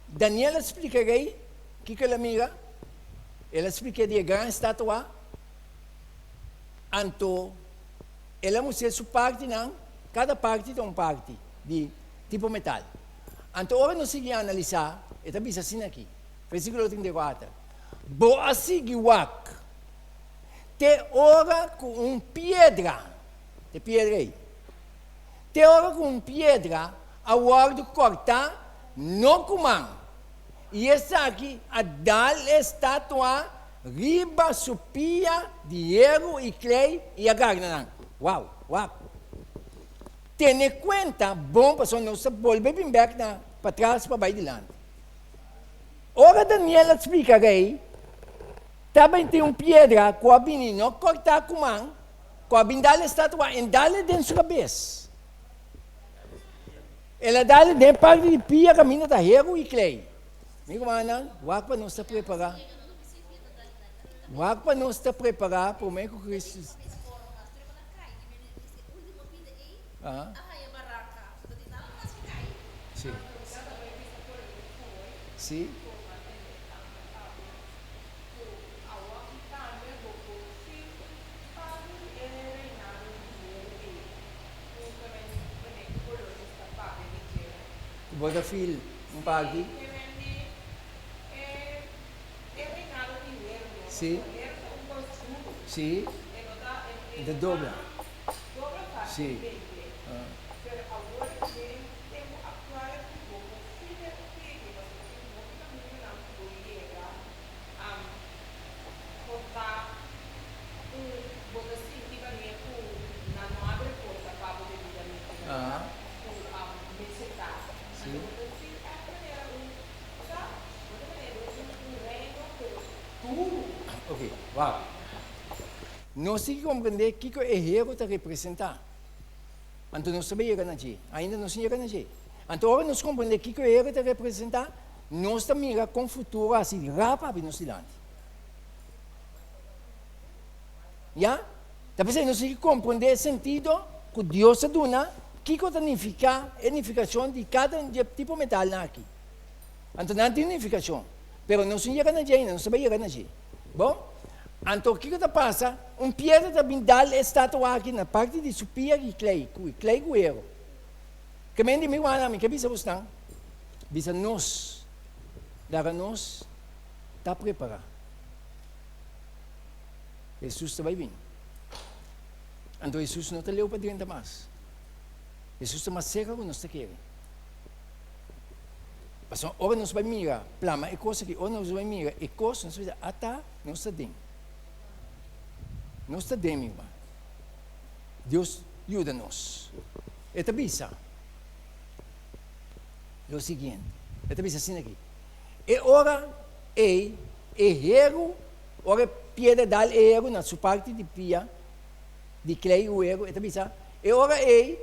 Daniel a splika rei kiko el a mira, el a splik'é di e gran estatua, anto El a mustra su partinan, kada parti ta un parti di tipo metal. Anto ora nos sigui analisá, e ta bisa asina aki, versíkulo 34, Bo a sigui wak te ora ku un piedra, e piedra ei, te ora ku un piedra a wòrdu kòrtá no ku man, i esaki a dal e statua Riba su pia di heru i klei i a garna nan. Wow! Wak! Tene kuenta bon pasobra nos ta bolbe bin bek na patras pa bai dilanti. Ora Daniel a splika rei, tabatin un piedra ku a bini no kortá ku man, ku a bin dal e statua en dal e den su kabes. El a dal e den e parti di pia kaminda ta heru i klei. Mi rumannan, wak pa nos ta prepará. Wak pa nos ta prepará promé ku Kristu. Aha. Sí. Sí. Bo ta feel un parti? Sí. Sí. E ta dobla. Sí. Ah. Sí. Ok, wak. Nos tin ki komprendé kiko e heru ta representá. Anto nos ta bai yega na dje. Ainda nos no yega na dje. Anto ora nos komprendé kiko e heru ta representá, nos ta mira kon futuro a hasi rap abi nos dilanti. Ya? Ta p'esei nos tin ki komprondé e sentido ku Dios a duna kiko ta nifiká e nifikashon di kada un di e tipo metalnan aki. Anto nan tin nifikashon, pero nos no yega na dje ainda, nos ta bai yega na dje. Bon, anto kiko ta pasa? Un piedra ta bin dal e statua aki na parti di su pia di klei, ku e klei ku hero. Ke men di mi rumannan, mi ke bisa bosnan, bisa nos, laga nos ta prepará. Hesus ta bai bin. Anto Hesus no ta leu pa drenta mas. Hesus ta mas serka ku nos ta kere. Pasobra ora nos bai mira plama e kos aki, ora nos bai mira e kos, nos ta bisa, ata, nos ta den. Nos ta den, mi ruman. Dios yuda nos. E ta bisa lo siguiente, e ta bisa asina aki, E ora ei e heru, ora e piedra dal e heru na su parti di pia, di klei ku heru, e ta bisa, e ora ei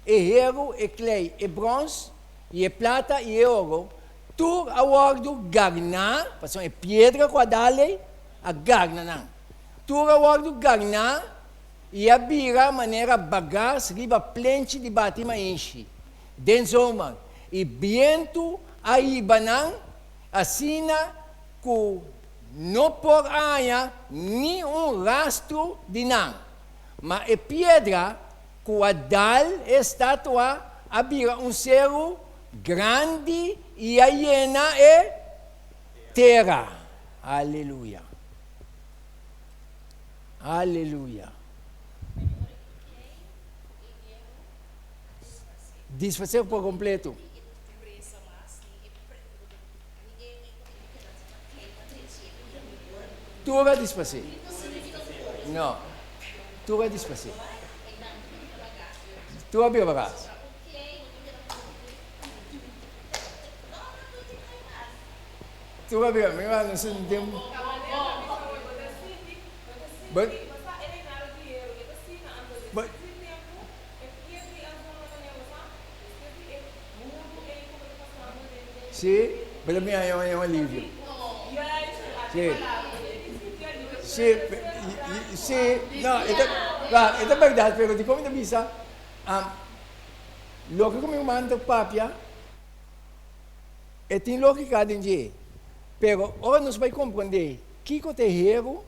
e heru, e klei, e brons, i e plata i e oro, tur a wòrdu garná, pasobra e piedra ku a dal ei a garna nan, tur a wòrdu garná i a bira manera bagas riba plenchi di bati mainshi den zomer, i bientu a hiba nan asina ku no por a haña ni un rastro di nan. Ma e piedra ku a dal e estatua a bira un seru grandi i a yena e tera. Aleluya! Aleluya! Disfasé por kompleto. Tur a disfasé. No. Tur a disfasé. Tur a bira bagas. Tur a bira, mira nos den. But, but, Sí, pero mi haña un alivio. Sí. Sí, sí, no, e ta, claro, e ta berdad, pero dikon mi ta bisa, loke ku mi ruman ta papia, e tin lógika den dje, pero ora nos bai komprondé kiko ta e heru,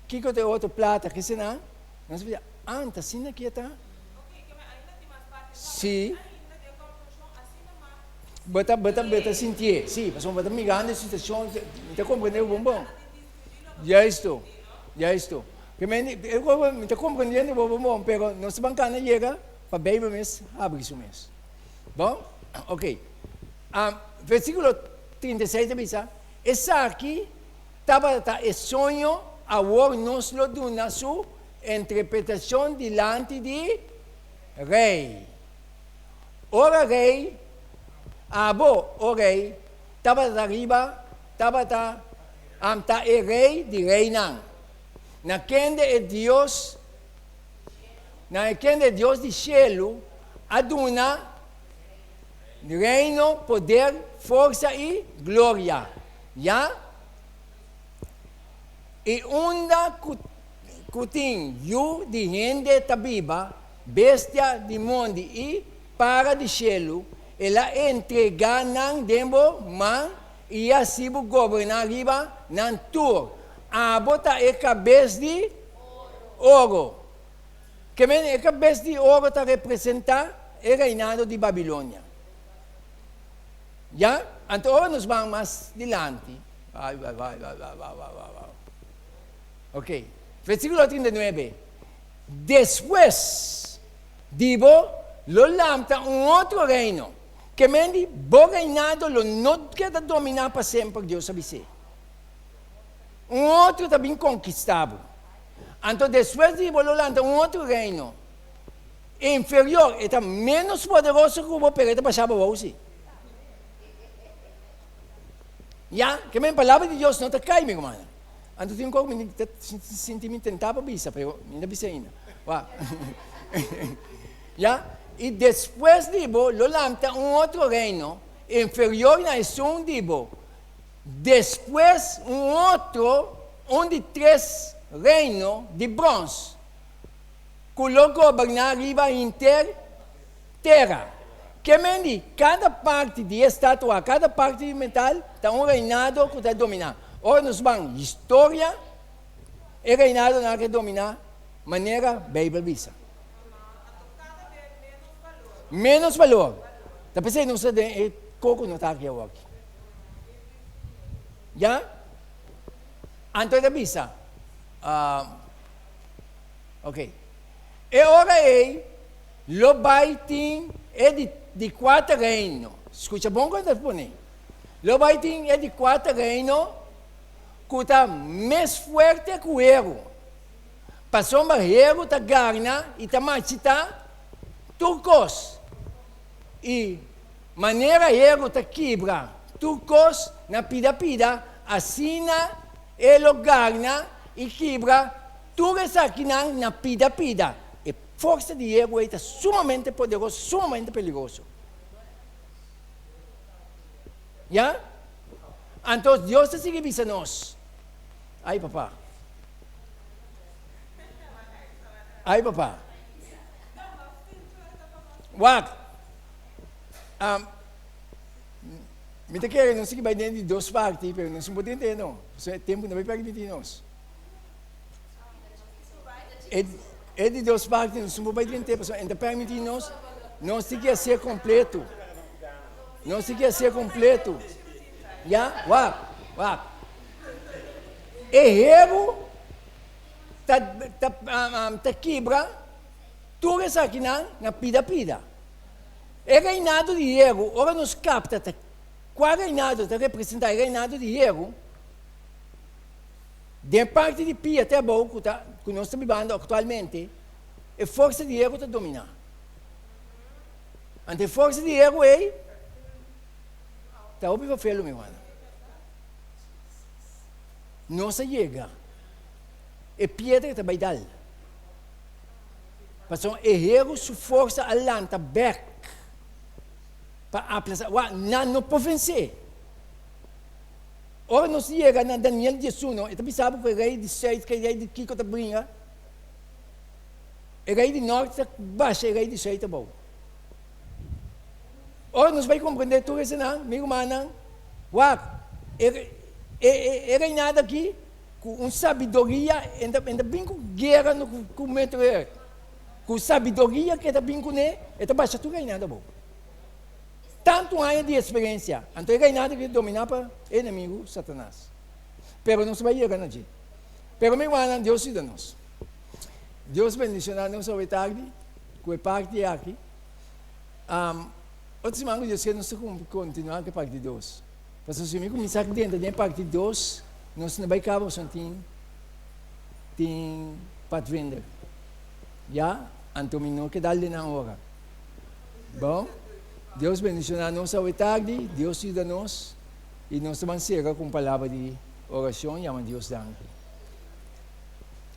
kiko ta e otro plata, kese nan, nos ta bisa, ah, ta asina ki e ta? Sí. Bo ta, bo ta, bo ta sintié, sí, pasobra bo ta mirando e situashon, mi ta komprendé bo bon bon. Juisto, juisto. Ke men, e kos mi ta komprendiendo bo bon bon, pero nos ta ban kana yega pa Beibel mes habri su mes. Bon? Ok. Versíkulo 36 ta bisa, Esaki tabata e soño, awor nos lo duna su interpretashon dilanti di rei. Ora rei, abo, o rei, tabata riba, tabata amta e rei di reinan, na kende e Dios, na e kende e Dios di shelu a duna reino, poder, forsa i gloria. Ya? I unda ku ku tin yu di hende ta biba, bestia di mondi i para di shelu, el a entregá nan den bo man i a hasi bo goberná riba nan tur. Abo ta e kabes di oro. Ke men e kabes di oro ta representá e reinado di Babilonia. Ya? Anto ora nos ban mas dilanti, bai, bai, bai, bai, bai, bai, bai, bai, bai. Ok, versíkulo 39, Despues di bo lo lanta un otro reino, ke men di bo reinado lo no keda dominá pa semper, Dios a bis'é. Un otro ta bin konkistá bo. Anto despues di bo lo lanta un otro reino, inferior, e ta ménos poderoso ku bo, pero e ta bashá bo bou sí. Ya, ke men palabra di Dios no ta kai, mi rumannan. Anto tin un kos ku mi ta sinti mi tentá pa bisa, pero mi no bisa ainda. Wak. Ya, i despues di bo lo lanta un otro reino inferior na esun di bo. Despues un otro, un di tres reino di brons. Ku lo goberná riba henter tera. Ke men di, kada parti di e statua, kada parti di metal, ta un reinado ku ta dominá. Ora nos ban historia, e reinadonan a ke dominá manera Beibel bisa. Ménos balor. Ta p'esei nos ta den e koko no ta aki awoki. Ya? Anto e ta bisa, Ok. E ora ei lo bai tin e di di kuater reino. Skucha bon kon ta pone. Lo bai tin e di kuater reino ku ta mes fuerte ku heru. Pasobra heru ta garna i ta machita tur kos. I manera heru ta kibra tur kos na pida pida, asina e lo garna i kibra Tur esakinan na pida pida. E forsa di heru ei ta sumamente poderoso, sumamente peligroso. Ya? Anto Dios ta sigui bisa nos, Ai papá. Ai papá. Wak. Um, mi ta kere nos sigui bai den di dos parti, pero nos no por tende no. Pasobra e tempu no bai permiti nos. E di dos parti nos no por bai drent'é pasobra e ta permití nos, nos tin ke hasié kompleto. Nos tin ke hasié kompleto. Ya, wak, wak. E heru ta ta ta kibra tur esakinan na pida pida. E reinado di heru, ora nos kapta ta kua reinado ta representá e reinado di heru, Den parti di pia te abou ku ta ku nos ta bibando aktualmente, e forsa di heru ta dominá. Anto e forsa di heru ei ta hopi fafelu, mi rumannan. Nos a yega, e piedra ta bai dal. Pasobra e heru su forsa a lanta bèk pa aplastá. Wak, nan no por vensé. Ora nos yega na Daniel diesuno, e ta bisa bo ku e rei di sùit ku e rei di kiko ta bringa. E rei di nòrt ta basha e rei di sùit abou. Ora nos bai komprendé tur esenan, mi rumannan, wak, e e reinado aki ku un sabiduria, e ta e ta bin ku guera no ku metroer. Ku sabiduria ku e ta bin kuné, e ta basha tur reinado abou. Tantu aña di eksperensia, anto e reinado ki dominá pa e enemigu Satanas. Pero nos bai yega na dje. Pero mi rumannan, Dios yuda nos. Dios bendishoná nos awe tardi ku e parti aki. Otro siman ku Dios ke nos ta kontinuá ku e parti dos. Pasobra si mi kuminsá drenta den e parti dos, nos no bai kaba pasobra tin tin padvinder. Ya, anto mi no ke dal den nan ora. Bon, Dios bendiciona nos awe tardi, Dios yuda nos y nos ta ban cera cu un palabra di oracion yama Dios danki.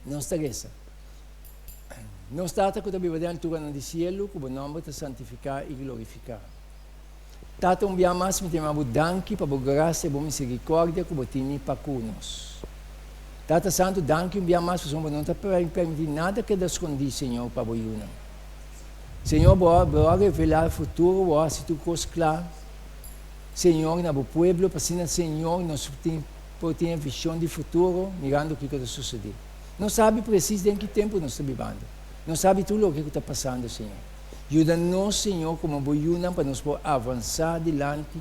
Nos ta reza. Nos Tata cu ta biba den alturanan di cielo, cu bo nomber ta santifica y glorifica. Tata un bia mas mi ta yama bo danki pa bo gracia y bo misericordia cu bo tini pa cu nos. Tata Santo danki un bia mas pasobra bo no ta permiti nada keda scondi Señor pa bo yunan. Señor, bo a, bo a revelá e futuro, bo a hasi tur kos kla, Señor, na bo pueblo, pa asina, Señor, nos tin, por tin e vishon di futuro, mirando kiko ta susedé. Nos sabi presis den ki tempu nos ta bibando. Nos sabi tur loke ku ta pasando, Señor. Yuda nos, Señor, komo bo yunan pa nos por avansá dilanti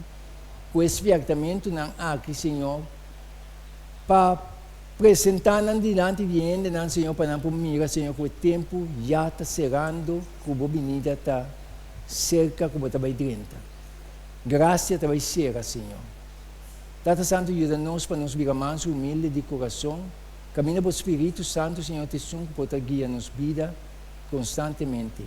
ku e spièrtamentunan aki, Señor, pa Presentá nan dilanti di hendenan, Señor, pa nan por mira, Señor, ku e tempu ya ta serando, ku Bo binida ta serka, ku Bo ta bai drenta. Grasia ta bai sera, Señor. Tata Santu, yuda nos pa nos bira mansu, humilde di kurason, kaminda Bo Spiritu Santu, Señor, ta esun ku por ta guia nos bida konstantemente.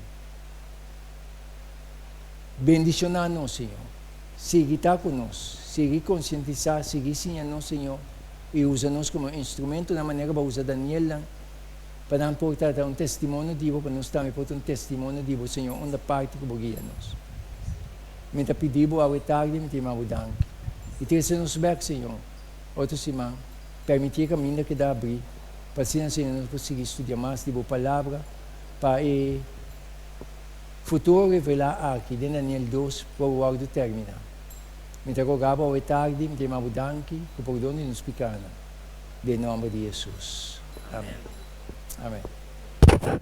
Bendishoná nos, Señor. Sigui ta ku nos. Sigui konsientisá, sigui siña nos, Señor. i usa nos komo instrumento na manera bo a usa Danielnan pa nan por ta un testimonio di bo, pa nos tambe por ta un testimonio di bo, Señor, unda parti ku bo guia nos. Mi ta pidi bo awe tardi, mi ta yama bo danki. I trese nos bek, Señor, otro siman. Permití e kaminda keda abrí, pa asina, Señor, nos por sigui studia mas di bo Palabra. Pa e futuro revelá aki den Daniel 2 por wòrdu terminá. Mi ta roga bo awe tardi, mi ta yama bo danki ku pordon di nos pikánan, den nòmber di Hesus. Amèn. Amèn.